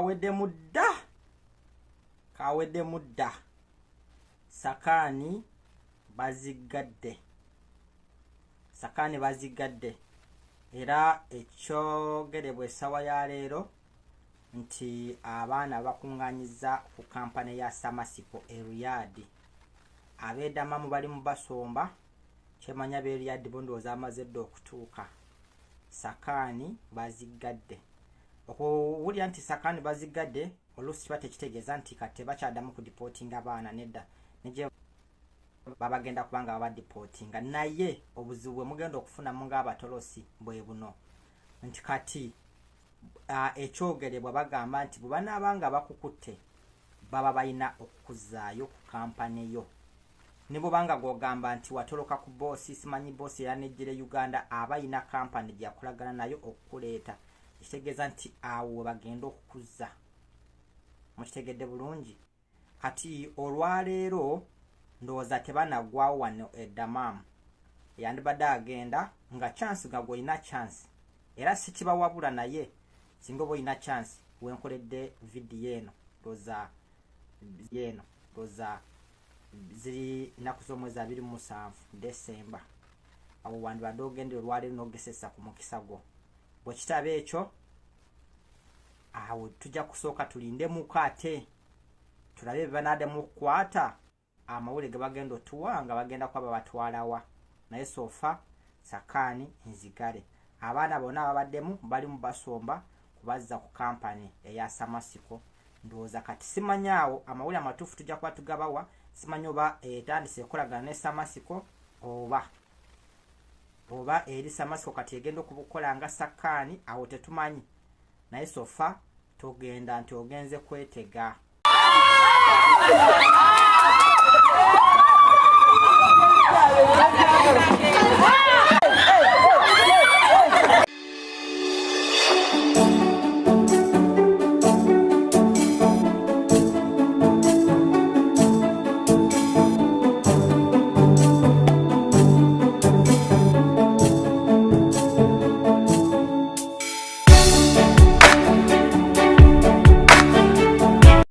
Kaweddemu dda, kaweddemu dda. Sakaani baziggadde, Sakaani baziggadde. Era ekyogerebwa essaawa ya leero nti abaana bakuŋŋaanyiza ku kampani ya Samasiko e Riyadh. Abeedamamu bali mu basomba, kyemanya b'e Riyadh bo ndowooza bamaze dda okutuuka. Sakaani baziggadde. Okuwulira nti Sakaani baziggadde oluusi kiba tekitegeeza nti kati tebakyaddamu kudipootinga baana, nedda, ne gye babagenda kubanga babadipootinga. Naye obuzibu bwe mugenda okufunamu ng'abatolosi bwe buno nti kati ekyogerebwa bagamba nti bwe banaaba nga bakukutte baba balina okukuzzaayo ku kampani yo. Ne bw'obanga gw'ogamba nti watoloka ku boosi, simanyi boosi era nejjere Uganda, aba ayina kampani gye yakolagana nayo okukuleeta, ekitegeeza nti awo we bagenda okukuzza. Mukitegedde bulungi? Kati olwaleero ndowooza tebanaggwawo wano e Dammam. Yandibadde agenda nga chance, nga gw'olina chance, era sikibawabula, naye singa oba olina chance wenkoledde vidiyo eno, ndowooza eno ndowooza ziri nnaku z'omwezi 27 Desemba, awo wandibadde ogendera olwaleero n'ogesesa ku mukisa gwo. Bwe kitaba ekyo, awo tujja kusooka tulindemuko ate tulabe bye banaaddamu okukwata, amawulire ge bagenda otuwa nga bagenda kuba babatwalawa. Naye so far Sakaani nzigale, abaana bonna ababaddemu bali mu basomba kubazza ku kampani eya Samasiko. Ndowooza kati simanyi awo amawulire amatuufu tujja kuba tugabawa. Simanyi oba etandise ekolagana ne Samasiko oba eri Samasiko kati egenda okukola nga Sakaani, awo tetumanyi. Naye so far togenda nti ogenze kwetega.